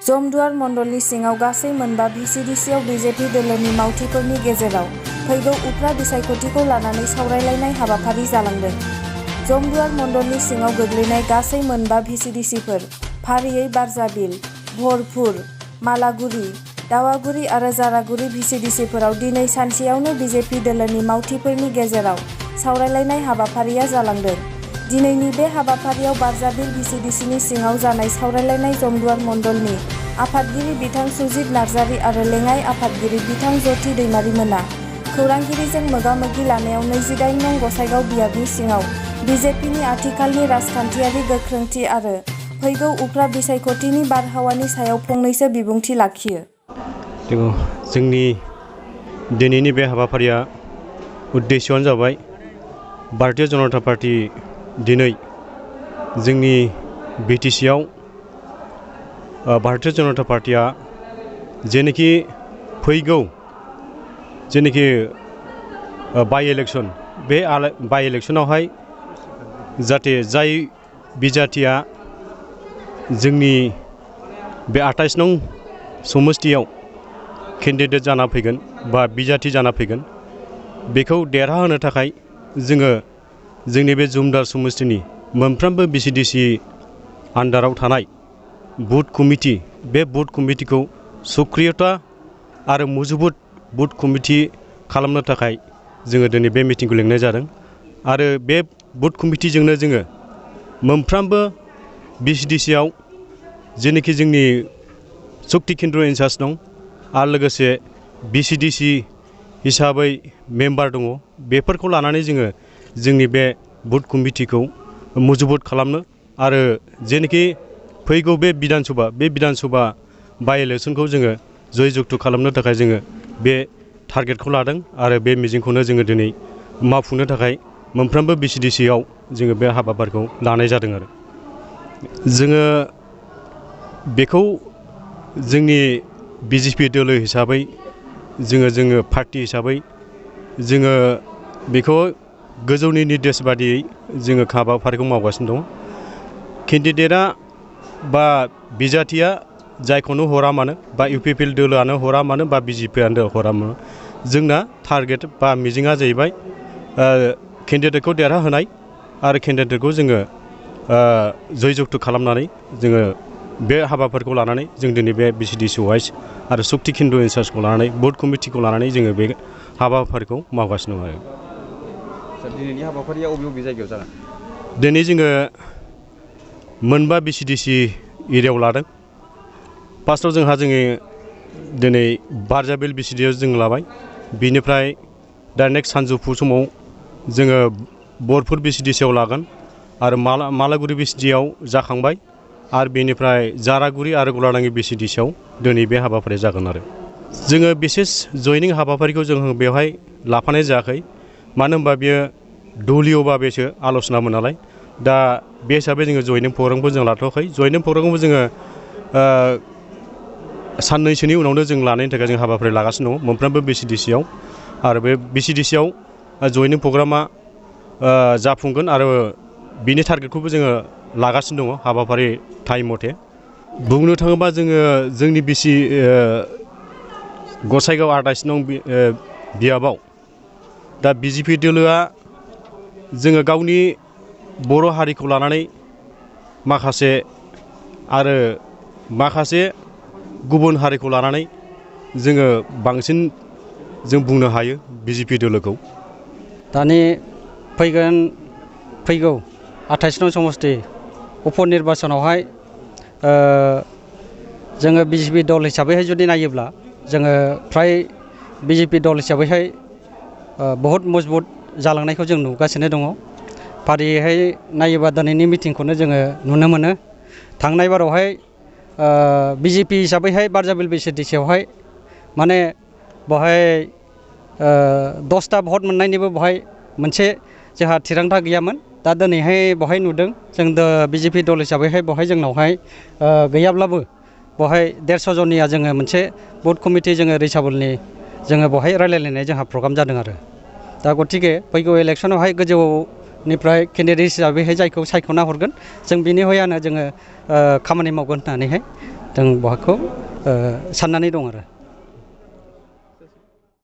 जमदुवार मण्डलनि सिङाव गासै मोनबा भिसिडिसिआव बिजेपि दोलोनि मावथिफोरनि गेजेराव फैगौ उफ्रा बिसायख'थिखौ लानानै सावरायलायनाय हाबाफारि जालांदों। जमदुवार मण्डलनि सिङाव गोग्लैनाय गासै मोनबा भिसिडिसिफोर फारियै बारजाबिल, भरपुर, मालागुरि, दावागुरि आरो जारागुरि भिसिडिसिफोराव दिनै सानसेयावनो बिजेपि दोलोनि मावथिफोरनि गेजेराव सावरायलायनाय हाबाफारिया जालांदों। दिनैनि बे हाबाफारियाव बारजाबिल भिसिडिसिनि सिङाव जानाय सावरायलायनाय जमदुवार मण्डलनि आफादगिरि बिथां सुजित नार्जारि आरो लेङाइ आफादगिरि बिथां ज्योति दैमारिमोना खौरांगिरिजों मोगा-मोगि लानायाव 28 नं गसाइगाव बियाबनि सिङाव बिजेपिनि आथिखालनि राजखान्थियारि गोख्रोंथि आरो फैगौ उफ्रा बिसायख'थिनि बारहावानि सायाव फंनैसो बिबुंथि लाखियो। जोंनि दिनैनि बे हाबाफारिया उद्देश्यआनो जाबाय भारतीय जनता पार्टी दिनै जोंनि बिटिसिआव भारतीय जनता पार्टीआ जेनोखि फैगौ जेनोखि बाइ इलेक्शन बे बाइ इलेक्शनावहाय जाहाथे जाय बिजाथिया जोंनि बे 28 नं समस्तियाव केन्डिडेट जाना फैगोन बा बिजाथि जाना फैगोन बेखौ देरहाहोनो थाखाय जोङो जोंनि बे जमदुवार समस्तिनि मोनफ्रोमबो भिसिडिसि आन्डाराव थानाय बुथ कमिटि बे बुथ कमिटिखौ सक्रियता आरो मजबुत बुथ कमिटि खालामनो थाखाय जोङो दिनै बे मिटिंखौ लिंनाय जादों आरो बे बुथ कमिटिजोंनो जोङो मोनफ्रोमबो भिसिडिसिआव जेनोखि जोंनि शक्ति केन्द्र इनचार्ज दं आरो लोगोसे भिसिडिसि हिसाबै मेम्बार दङ बेफोरखौ लानानै जोङो जोंनि बे बुथ कमिटिखौ मजबुत खालामनो आरो जेनोखि फैगौ बे बिधानसभा बाइ इलेक्शनखौ जोङो जय जुक्त खालामनो थाखाय जोङो बे टारगेटखौ लादों आरो बे मिजिंखौनो जोङो दिनै मावफुंनो थाखाय मोनफ्रोमबो भिसिडिसिआव जोङो बे हाबाफारिखौ लानाय जादों आरो जोङो बेखौ जोंनि बिजेपि दोलो हिसाबै जोङो पार्टी हिसाबै जोङो बेखौ गोजौनि निर्देश बादियै जोङो हाबाफारिखौ मावगासिनो दं। केन्डिडेटआ बा बिजाथिया जायखौनो हरा मानो बा इउपिपिएल दोलोआनो हरा मानो बा बिजेपिआनो हरा मानो जोंना टारगेट बा मिजिंआ जाहैबाय केन्डिडेटखौ देरहाहोनाय आरो केन्डिडेटखौ जोङो जय जुक्त खालामनानै जोङो बे हाबाफारिखौ लानानै जों दिनै बे भिसिडिसि वाइज आरो शक्ति केन्द्र इनचार्जखौ लानानै बुथ कमिटिखौ लानानै जोङो बे हाबाफारिखौ मावगासिनो दं आरो दिनैनि हाबाफारिया बबे जायगायाव जागोन? दिनै जोङो मोनबा भिसिडिसि एरियायाव लादों। फार्स्टआव जोंहा दिनै बारजाबिल भिसिडिसिआव जों लाबाय बिनिफ्राय दा नेक्स्ट सानजौफु समाव जोङो भरपुर भिसिडिसिआव लागोन आरो मालागुरि भिसिडिसिआव जाखांबाय आरो बेनिफ्राय जारागुरि आरो गलादाङि भिसिडिसिआव दिनै बे हाबाफारिया जागोन आरो जोङो बिसेस जयनिं हाबाफारिखौ जों बेवहाय लाफानाय जायाखै मानो होनबा बियो दलिय भाबेसो आल'सनामोन नालाय दा बे हिसाबै जोङो जयनिं प्रग्रामखौ जों लाथ'वाखै। जयनिं प्रग्रामखौ जोङो साननैसोनि उनावनो जों लानायनि थाखाय जों हाबाफारि लागासिनो दङ मोनफ्रोमबो भिसिडिसिआव आरो बे भिसिडिसिआव जयनिं प्रग्रामा जाफुंगोन आरो बिनि टारगेटखौबो जोङो लागासिनो दङ हाबाफारि टाइम मथे। बुंनो थाङोबा जोङो जोंनि गसाइगाव 28 नं बियाबाव दा बिजेपि दोलोआ जोङो गावनि बर' हारिखौ लानानै माखासे गुबुन हारिखौ लानानै जोङो बांसिन जों बुंनो हायो बिजेपि दोलोखौ। दानि फैगौ 28 नं समस्ति उपनिर्बाचनावहाय जोङो बिजेपि दल हिसाबैहाय जुदि नायोब्ला जोङो फ्राय बिजेपि दल हिसाबैहाय बहुत मजबुत जालांनायखौ जों नुगासिनो दङ। फारियैहाय नायोबा दिनैनि मिटिंखौनो जोङो नुनो मोनो। थांनाय बारावहाय बिजेपि हिसाबैहाय बारजाबिल भिसिडिसिआवहाय माने बेवहाय 10टा भट मोननायनिबो बेवहाय मोनसे जोंहा थिरांथा गैयामोन। दा दिनैहाय बेवहाय नुदों जों बिजेपि दल हिसाबैहाय बेवहाय जोंनावहाय गैयाब्लाबो बेवहाय 150 जननिया जोङो मोनसे बुथ कमिटि जोङो रिचाबलनि जोङो बेवहाय रायलायलायनाय जोंहा प्रग्राम जादों आरो दा गतिके फैगौ इलेक्शनावहाय गोजौनिफ्राय केन्डिडेट हिसाबैहाय जायखौ सायख'ना हरगोन जों बिनि हयानो जोङो खामानि मावगोन होननानैहाय जों बेखौ साननानै दं आरो